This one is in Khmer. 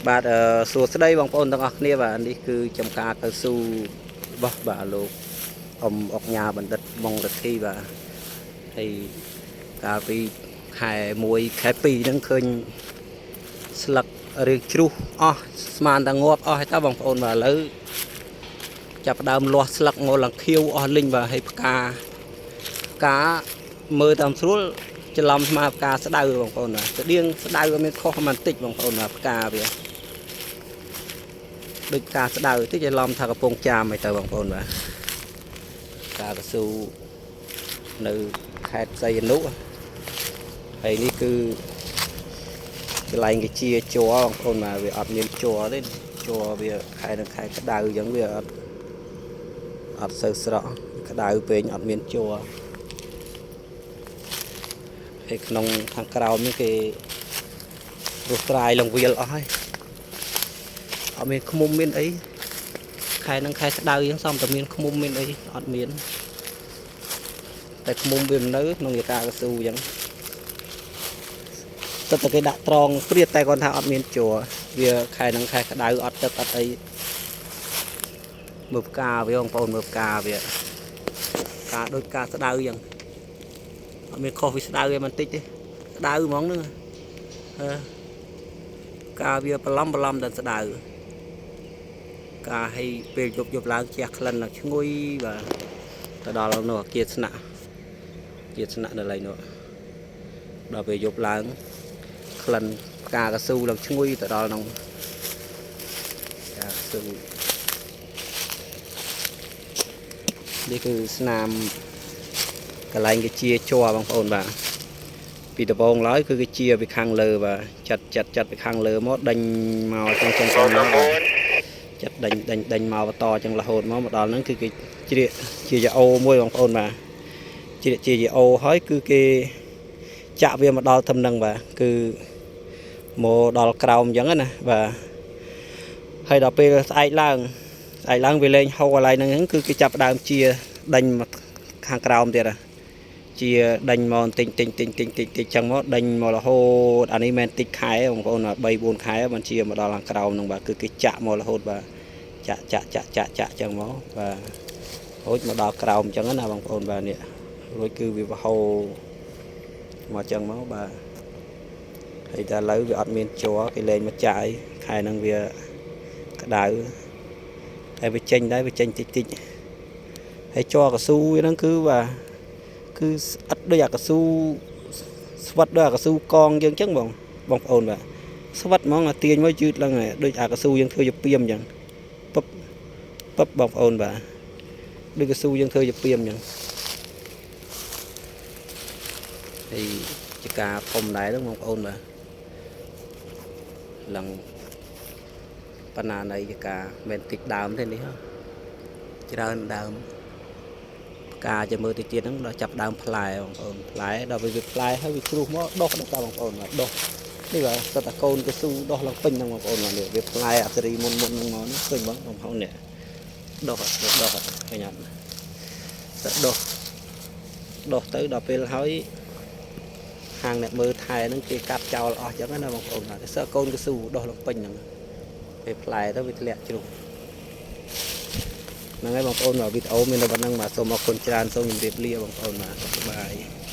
បាទអឺសួស្តីបងប្អូនទាំងអស់គ្នាបាទនេះគឺចំការកៅស៊ូរបស់បាទលោកអ៊ំអុកញ៉ាបណ្ឌិតម៉ុងរទ្ធីបាទហើយកាលពីខែ1ខែ2ហ្នឹងឃើញស្លឹករឿងជ្រុះអស់ស្មានតែងាប់អស់ហើយតើបងប្អូនបាទឥឡូវចាប់ផ្ដើមលាស់ស្លឹកមកឡើងខៀវអស់លីងបាទហើយផ្កាផ្កាមើលតាមស្រួលច្រឡំស្មើផ្កាស្ដៅបងប្អូនបាទស្តៀងស្ដៅអត់មានខុសប៉ុន្មានតិចបងប្អូនបាទផ្កាវា ដូចផ្កាស្ដៅតិចឲ្យឡំថាកំពង់ចាមអីទៅបងប្អូនបាទផ្កាកស៊ូនៅខេត្តសីហនុហើយនេះគឺកន្លែងគេជាជ័របងប្អូនបាទវាអត់មានជ័រទេជ័រវាខែនឹងខែក្តៅអញ្ចឹងវាអត់អត់សូវស្រក់ក្តៅពេកអត់មានជ័រហើយក្នុងខាងក្រោមនេះគេរស់ត្រាយលងវាលអស់ហើយអត់មានឃ្មុំមានអី ខែហ្នឹងខែក្តៅអញ្ចឹងសំតែមានឃ្មុំមានអីអត់មានតែឃ្មុំវាមិននៅក្នុងយកាកស៊ូអញ្ចឹងទឹកតែគេដាក់ត្រង់ព្រាតតែគាត់ថាអត់មានជ័រវាខែហ្នឹងខែក្តៅអត់ទឹកអត់អីមើលផ្កាវាបងប្អូនមើលផ្កាវាផ្កាដូចផ្កាស្ដៅអញ្ចឹងអត់មានខុសពីស្ដៅឯបន្តិចទេស្ដៅហ្មងហ្នឹងអឺផ្កាវាបន្លំបន្លំដល់ស្ដៅ ការឲ្យពេលយប់យប់ឡើងជះក្លិនដល់ឈ្ងុយបាទទៅដល់នោះអាគារស្នាក់គារស្នាក់នៅឡើយនោះដល់ពេលយប់ឡើងក្លិនផ្កាកស៊ូឡើងឈ្ងុយទៅដល់នោះផ្កាកស៊ូនេះគឺស្នាមកន្លែងគេជាជ័របងប្អូនបាទពីដំបងឡើយគឺគេជាពីខាងលើបាទចាត់ចាត់ចាត់ពីខាងលើមកដេញមកចឹងចឹងចឹងមកបាទ ចិត្តដេញដេញដេញមកបន្តចឹងរហូតមកមកដល់ហ្នឹងគឺគេជ្រៀកជាយ៉ាអូមួយបងប្អូនបាទជ្រៀកជាយ៉ាអូហើយគឺគេចាក់វាមកដល់ធំនឹងបាទគឺមកដល់ក្រោមអញ្ចឹងណាបាទហើយដល់ពេលស្អែកឡើងស្អែកឡើងវាលែងហូរកន្លែងហ្នឹងហ្នឹងគឺគេចាប់ផ្ដើមជាដេញមកខាងក្រោមទៀតហ่ะជាដេញមកតិចតិចតិចតិចតិចតិចចឹងមកដេញមករហូតអានេះមិនតិចខែបងប្អូនបាទ3 4ខែបានជាមកដល់ខាងក្រោមហ្នឹងបាទគឺគេចាក់មករហូតបាទ ចាក់ចាក់ចាក់ចាក់ចាក់ចឹងមកបាទរួចមកដល់ក្រោមចឹងណាបងប្អូនបាទនេះរួចគឺវាបហូរមកចឹងមកបាទហើយតែឥឡូវវាអត់មានជ័រគេលែងមកចាយខែហ្នឹងវាក្តៅតែវាចេញដែរវាចេញតិចតិចហើយជ័រកស៊ូវាហ្នឹងគឺបាទគឺស្អិតដូចអាកស៊ូស្វិតដូចអាកស៊ូកងយើងចឹងបងបងប្អូនបាទស្វិតហ្មងអាទាញមកយឺតឡើងហើយដូចអាកស៊ូយើងធ្វើជាពីមចឹងពឹប ពឹបបងប្អូនបាទដូចកស៊ូយើងធ្វើជាពីមអញ្ចឹងហើយជាការធំដែរហ្នឹងបងប្អូនបាទឡើងបណ្ណានៃជាការមិនតិចដើមទេនេះហ៎ច្រើនដើមផ្កាចាំមើលតិចទៀតហ្នឹងដល់ចាប់ដើមផ្លែបងប្អូនផ្លែដល់វាផ្លែហើយវាជ្រុះមកដុះដល់បងប្អូនបាទដុះនេះបាទសិតតែកូនកស៊ូដុះឡើងពេញហ្នឹងបងប្អូនបាទនេះវាផ្លែអសេរីមុនមុនហ្នឹងមកនេះឃើញបងបងប្អូននេះដុះដុះឃើញអត់ ទៅដុះដុះទៅដល់ពេលហើយហាងអ្នកមើលថែហ្នឹងគេកាប់ចោលអស់ចឹងណាបងប្អូនបាទសើកូនកស៊ូដុះឡើងពេញហ្នឹងពេលផ្លែទៅវាធ្លាក់ជ្រុះហ្នឹងហើយបងប្អូនបាទវីដេអូមានតែប៉ុណ្្នឹងបាទសូមអរគុណច្រើនសូមជម្រាបលាបងប្អូនបាទសុខសប្បាយ។